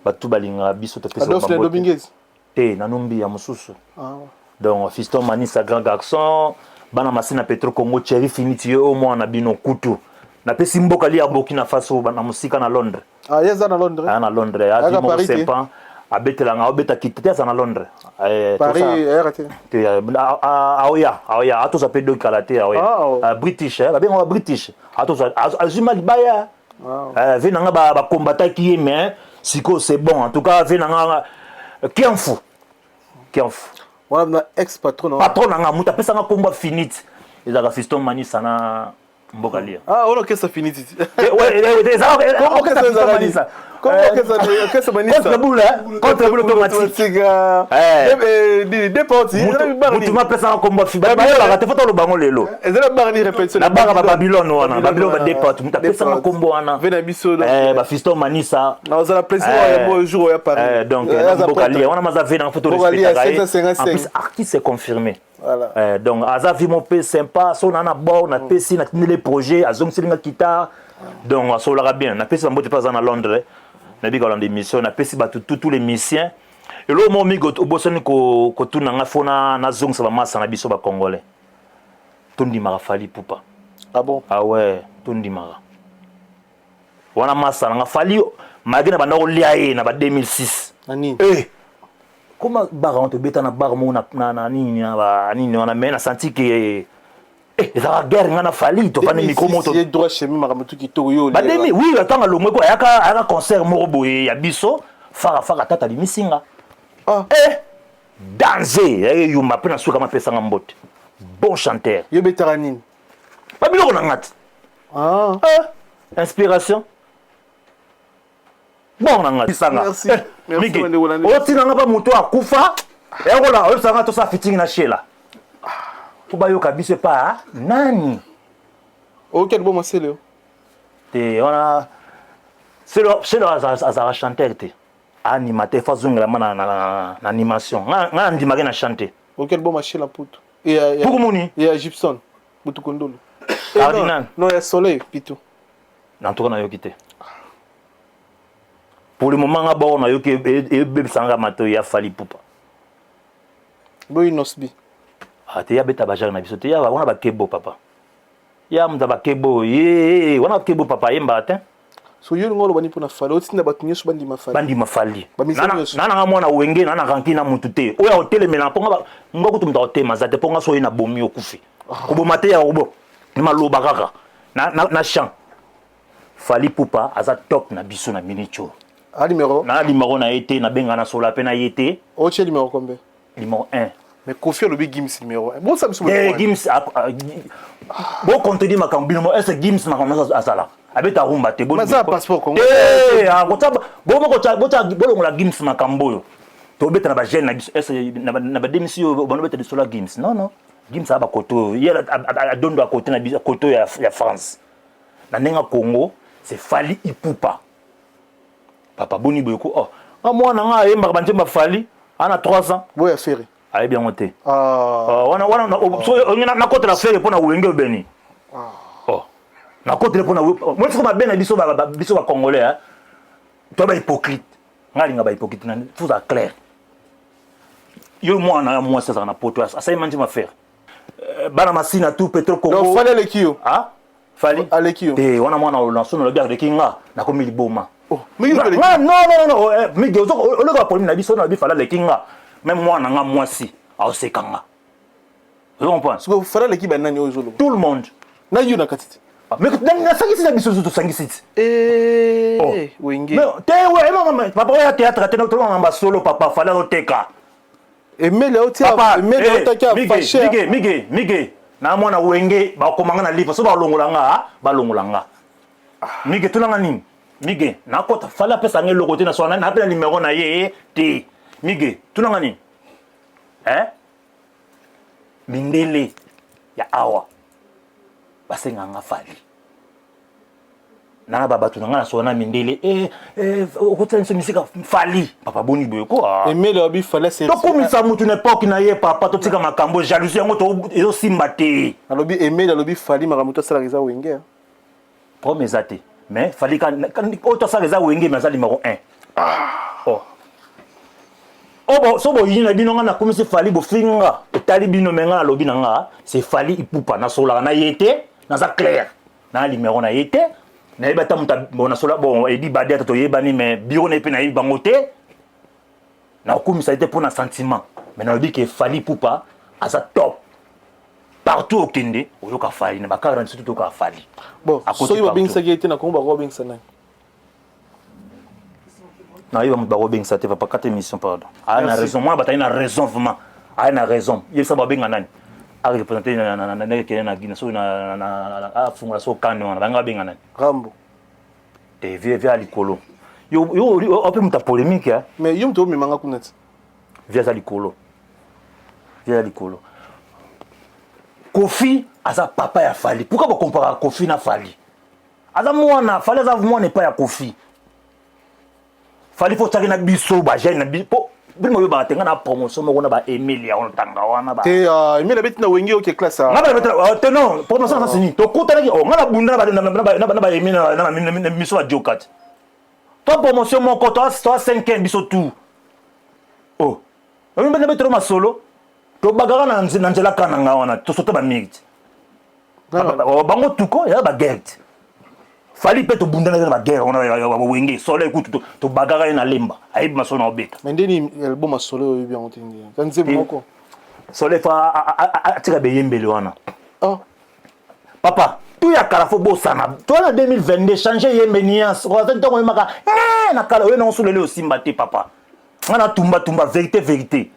Bato balingaka biso topesa Adolphe na Dominguez. Te Nanumbi ya mosusu. Ah. Donc fiston Manisa grand garçon, bana masina Petro Congo Thierry Finiti yo mwana bino kutu. Napesi mboka li ya Burkina Faso na mosika na Londres. Ah, ye aza na Londres. Aya na Londres, azi moko sympa. Abetela nga obeta kite te aza na Londres. Eh, Paris ayaka te. Te aoya, aoya atoza pe doki kala te aoya. Ah, oh. Ah, British, eh, babenga ba British. Atoza azwi ma libaya. Eh, ve nanga ba ba combattaki ye mais siko c'est bon. En tout cas, ve nanga kianfu. Kianfu. Wana na ex patron. Patron nanga mutu apesa nga kombo finite. Ezalaka fiston Manisa na mboka lia. Ah, oyo orchestre finite. Contre boule automatique. Mutu mapesaka kombo fi bayebaka te fo toloba yango lelo. Ezala bar ni répétition. Na bar ba Babylone wana, Babylone ba départ, mutu apesaka kombo wana. Ve na biso. Eh ba fiston Manisa. Na ozala plaisir ya mo jour ya Paris. Donc mboka lia wana maza ve na photo respectaka ye. En plus artiste c'est confirmé. Voilà. Eh, donc aza vie mo pe sympa so na na bord na pesi na tindele projet azongiseli nga guitare donc asololaka bien na pesi bambote pe aza na Londres na bika kolanda émission na pesi bato tout tous les musiciens eloko moko mingi obosani kotuna nga fo nazongisa bamasa na biso bacongolais tondimaka Fally Ipupa. Ah bon? Ah ouais, tondimaka wana masa na nga Fally malgré na banda kolia ye na ba 2006 na nini eh koma bar wana tobeta na bar moko na, na nini na ba nini wana mais na senti ke eh ezalaka guerre nga na Fally tofandi micro moko ye droit chemin makambo tout kitoko yo ba demi oui atanga longwe ko ayaka ayaka concert moko boye ya biso fara fara tata bimisi nga ah. eh danger ye yuma pe na suka mapesa nga mbote bon chanteur yo betaka nini ba biloko na nga ti ah. eh, inspiration bon na nga tisanga eh, miki otina nga ba moto akufa eyakola oyebisa nga tosala fitingi na shela mpo bayoka biso epa nani oyoki album asele yo te wana selo azalaka chanteur te animateur fo azongela ma na animation nga nandimaki na chante oyoki album ashela mputu puku moni ya gibson butukondolo cardinal non ya soleil plutôt en tout cas nayoki te pour le moment nga boko nayoki ebebisa nga matoi ya Fally Ipupa boyi nosbi ah te ya beta bajare na biso te ya wana bakebo papa ya moto bakebo ye wana bakebo papa ayembaka te so yo olingi oloba nini mpona Fally otinda bato nyonso bandima Fally bandima Fally na nanga mwana wenge na na ranki na mutu te oyo akotelemela mpo nga kutu moto akotema aza te mpo nga so oye na bomi okufi koboma te ya kobo maloba kaka na, na, na champ Fally Ipupa aza top na biso na minute oyo a numéro na numéro na ye te nabenga na sola mpe na ye te otie numéro combien numéro 1 mais Koffi alobi Gims numéro 1 bon ça biso eh Gims bo contredire makambo bino est-ce Gims makambo nyonso azala abeta rumba te baza passeport Congo eh akota bo moko bota bolongola Gims makambo oyo tobeta na ba jeune na biso est-ce na ba demisi oyo bano beta lisolo ya Gims non non Gims aba koto ye adondo ya kote na biso koto ya France na ndenge ya Congo c'est Fally Ipupa papa boni boye ko oh nga mwana nga ayembaka banzembo ya Fally ana 3 ans boya Ferre. Ayebi yango te. Ah. Ah, wana wana olingi nakotela Ferre mpo na Wenge obeni. Ah. Oh. Nakotela mpo na moi siko mabe na biso biso ba congolais hein. Toi ba hypocrite. Nga alinga ba hypocrite na faut za clair. Yo mwana ya mwasi azala na poto asali manji ma Ferre. Euh, bana masina tout Petro Congo. Donc fallait aleki yo. Ah? Fally aleki yo. Te wana mwana olonso na lobi aleki nga nakomi liboma. Oh, mais yo non non non non eh, Mige ozo oleka problème na biso na lobi Fally aleki nga. Même mwana nga mwasi aoseka nga. Ozo comprendre? Siko Fally aleki ba nani oyo ozoloba? Tout le monde. Na yo na kati te. Ah, mais nasangisi na biso tosangisi ti. Eh, oh. Wenge. Mais te we mama papa oya théâtre te tolonga masolo papa Fally azoteka. Emeli otia Emeli eh, otaki afashe. Mige Mige Mige na mwana wenge bakoma nga na livre so balongola nga ah, balongola nga. Ah. Mige tuna nga nini? Mige nakota fallait apesa nga eloko te na swana na pena numéro na ye te. Mige tuna nga nini? Eh? Mindele ya awa basenga nga Fally. Na ba bato na nga na sona mindele eh, eh, okotala biso misika Fally papa boni boye ko ah. Emeli obi Fally c'est tokumisa mutu na epoque na ye papa totika makambo jalousie yango to ezosimba te. Alobi Emeli alobi Fally makambo tosalaka eza wenge. Hein. Problème eza te mais Fally ka oyo tosalaka eza wenge mais aza numéro 1. Ah. Oh. Oh, so boyini na bino nga nakomisi Fally bofinga etali bino me nga nalobi na nga c'est Fally Ipupa nasolaka na ye te naza clair na numero na ye te nayebi ata moto bon nasola bon edi bade ata toyebani mais biro na ye mpe nayebi bango te nakokumisa ye te mpo na sentiment mais nalobi ke Fally Ipupa aza top partout okende oyoka Fally na bakara na biso toyoka Fally bon soki babengisaki ye te na kongo bakobengisa nani nayeba moto bakobengisa te papa kata émission pardon aya na raison mwana batali na raison vraiment aya na raison yebisa babenga nani arepresente ndenge na gina soki afungola soki kani wana banga babenga nani rambo te vie vie ya likolo yo yo ope moto ya polémique mais yo moto omemanga kuna ti vie aza likolo vie aza likolo Koffi aza papa ya Fally pourquoi bokomparaka Koffi na Fally aza mwana Fally aza mwana epai ya Koffi Fally fo otiaki na biso bajeune na biso po bino boyebaka te nga na promotion moko na ba Emilia wana tanga wana ba te uh, Emilia abeti na wenge oke classe nga ba te non promotion na sini tokutanaki oh nga na bunda na ba Emilia na biso ba Djokat to promotion moko to to 5 biso tout oh oyo mbende betelo masolo tobakaka na nzela kana nga wana tosota ba mérite oh, bango tuko ya ba guerre te Fally mpe tobundanaki na baguerre wana ya wenge solo ekutu tobagaka ye na lemba ayebi masolo na obeta mais ndeni album ya solo oyebi yango te nde eza nzembo moko solo efa atika beyembeli wana oh. papa tu ya kala fo bosana to na 2022 change yembe nuance oza ntango oyembaka eh, na kala oye nango solele osimba te papa nga na tumba tumba vérité vérité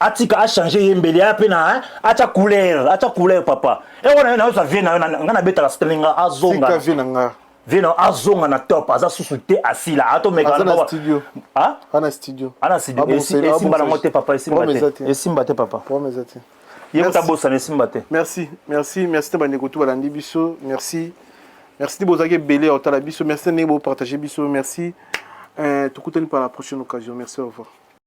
atika achange yembeli aya mpe na atya couleur atya couleur papa eko na yo nayosa vie na yo nga nabetaka stele nga azonga vie na nga vie na azonga na top aza susu te asila atomeka na studio ana studio ana studio esimba nango te papa esimba te esimba te papa ye kuta bosana esimba te merci merci merci te bandeko tu balandi biso merci merci te bozalaki ebele ya kotala biso merci ndenge bopartage biso merci euh, tokutani par la prochaine occasion merci au revoir.